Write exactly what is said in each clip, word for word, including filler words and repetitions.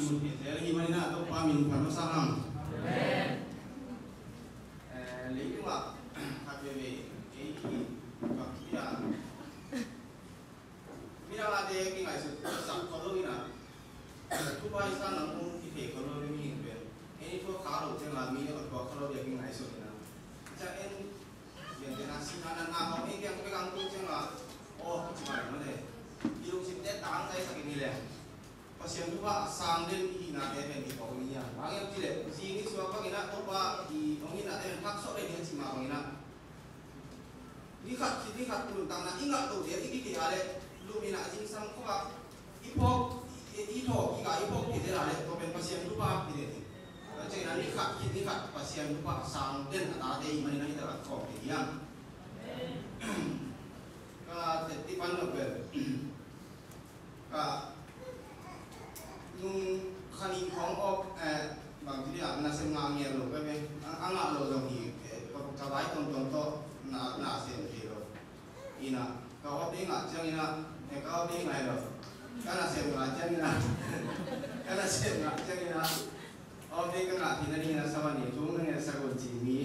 Mun hi zel hi manin ah Topa min phat masa hang. Amen. Eh, leitungah khat veve ei hi bang hi a, midang a te kingaihsut sak khol lo in ah, thupha i san nang hong kithei khol lo ding hi pen, ei thuak kha lo ciang a mi a thuak kha lo ding a kingaihsut in ah, ciang en Pian tena sihna natna khawng ei piang pek ang tung ciang a, aw, ci mai mah le. I lungsim te tang zai sak in hi leng, Pasian thupha a sang den i hihna te pen i pawh ni a. Bang hiam ci leh, zi ni suak bangin ah, Topa i hong hihna te pen thak suak den hi a ci mah bangin ah, ni khat khit ni khat nuntakna i ngah loh te i kithei a leh, lum in ah zingsang khawng ah i phawk, i, i thawh kik a i phawk kik zel a leh, tua pen Pasian thupha hi den hi. Tua ciangin ah ni khat khit ni khat Pasian thupha sang den a tate i hih manin ah hih takah khawm thei hiam? Ka teci pan lo pen, ka nung khan in khawng awk, eh, bang ci dih ah, nasem ngah ngiat lo ka ve, a, a ngah lo zong hi, eh, ka, ka vai tuamtuam tawh na, na sem thei lo. Ina, ka off day ngah ciangin ah, eh, ka off day ngah lo. Ka nasem ngah ciangin ah, ka nasem ngah ciangin ah, off day ka ngah theihna dingin ah, Savani thu na ngetsak un ci mi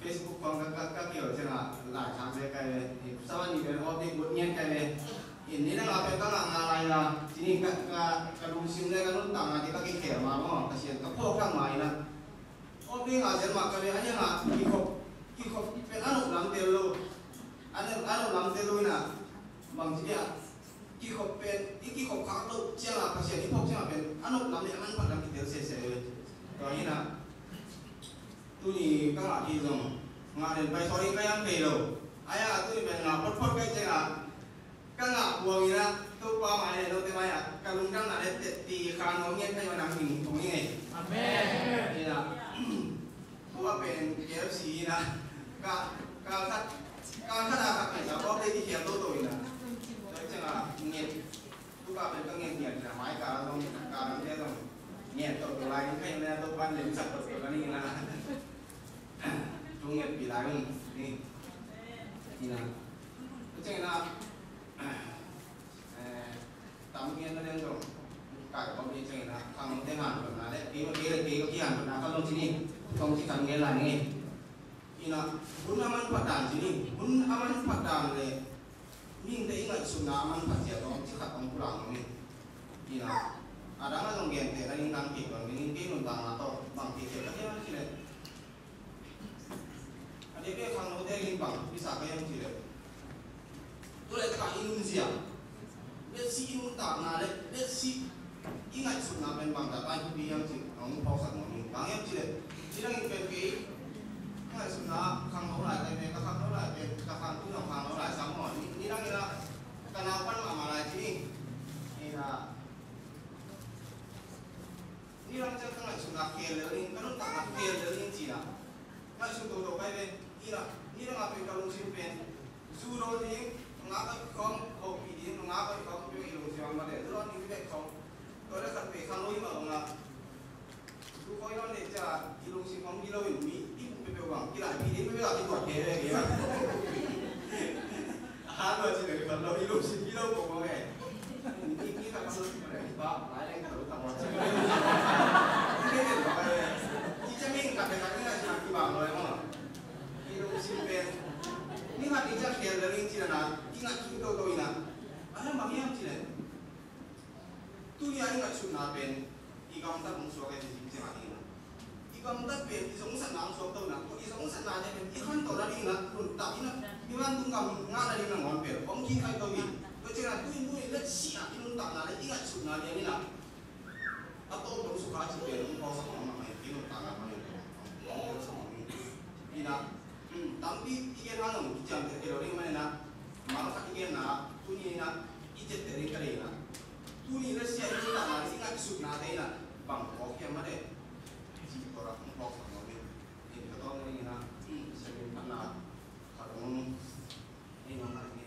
Facebook khawng ka, ka, ka kio ciang ah, lai khak ve kai ve. Savani pen off day ut ngiat kai ve. In nidang a pen ka ngah ngah lai a, ci ni ka, ka, ka lungsim le ka nuntakna te ka kikhel mah maw, ka sian ka phawk thak mah in ah. Off day ngah ciang mah ka ve, a niang ah kikhop, kikhop pen a nop lam tel lo. A nop, a nop lam tel lo in ah, bang ci dih ah, kikhop pen, i kikhop khak loh ciang a, Pasian i phawk ciang a pen a nop lam le a manphat lam kitel sese. Tua hi in ah, tuni ka ngah thei zong, ngah den pai sawt in ka hiam thei lo. Ai a, tuni pen ngah photphot ka hih ciang a, ka ngah buang in ah, Topa mai le note mai ah, ka lungdamna le teci kha nuam ngiat ka hi, a nang ding kong hi ngei. Amen. Hi in ah, tua pen K F C hi in ah, ka, ka khat, ka khat a khat ngiat sa, tua pen i khial toto hi in ah. Tua ciang a ngiat, tu ka pen ka ngiat ngiat na mai ka zong, ka nang te zong ngiat toto lai in ka hi in ah, Topa lemsak toto ka ni in ah. Thu ngetpih lai un ni. Hi in ah. Tua ciang in ah, eh, tam ngiat na den zong, kai bawm ni ciang in ah, khangnote hanthotna le, kei, kei le kei ka kihanthotna khat zong ci ni, kong ci khat ngen lai ni. Hi in ah, hun a manphat dan ci ni, hun a manphat dan le, mihingte i ngaihsutna a manphat zia tawh ci khat kong pulak nuam hi. Hi in ah, a dang a zong gentehna ding dang kik bang ding in, kei nuntakna tawh bang kik kei ka hiam ci leh, a diakdiak khangnote in bang thupi sa ka hiam ci leh, tu laitak a i nunzia, let's see, i nuntakna le let's see, i ngaihsutna pen bangzah a thupi hiam cih hong phawksak nuam ing. Bang hiam cih leh, nidang in pen kei ngaihsutna khangno lai pen, ka khangno lai pen, ka khangno, khangno lai sam maw, ni, nidang in ah ka naupan mahmah lai ci ing. Hi in ah, nidang ciang ka ngaihsutna khel lel ing, ka nuntakna khel lel ing ci in ah, ngaihsun toto ka hi ve. Hi in ah, nidang a pen ka lungsim pen, zu dawn ding, nungak a khawng, hopih ding, nungak a khawng, peuh i lungsim a mah le, zu dawn ding bek khawng. Tua le khat peuh khangno hi mah ung ah, zu khawi dawn ding ciang i lungsim khawng gilo in, mi i peuhpeuh bang kilaipih ding peuhpeuh a kituat kei ve kei bang. A hang lo ci le khat lo, i lungsim gilo ko ko ve. I, i khat khangno ci le i pa lai leng khat lo tam lo ci le. I kei ken lo ve. I ciang in khat le khat in a ci kibang lo e maw. I lungsim pen, ni khat i ciang khel le ring ci le na, i ngaihsut toto in ah, a hiam bang hiam ci le, tuni a i ngaihsutna pen i gamtat hong suak e ci, ci mah ding in ah, i gamtat pen i zongsatna hong suak to in ah, tua i zongsatna te pen i khantohna ding in ah, nuntak in ah, i vantung gam ngahna ding nangawn pen hong kikhaih to hi. Tua ciangin ah tu in tu in let's see ah, i nuntakna le i ngaihsutna lian in ah, a tawpna sukha cih pen hong phawksak mahmah hi, kei nuntakna hmang in hong phawksak mahmah hi. Hi in ah, tampi i gen hang zong kiciamteh kei lo ding manin ah, mangkhat i genna, tuni in ah i ciamteh ding ka deih in ah, tuni let's see ah i nuntakna i ngaihsutnate in ah bang phawk hiam mah le, cih tawh ah hong phawksak mahmah hi. Hi in ka tawpna ding in ah, Pasian min phatna khat hong nei nuam lai hi.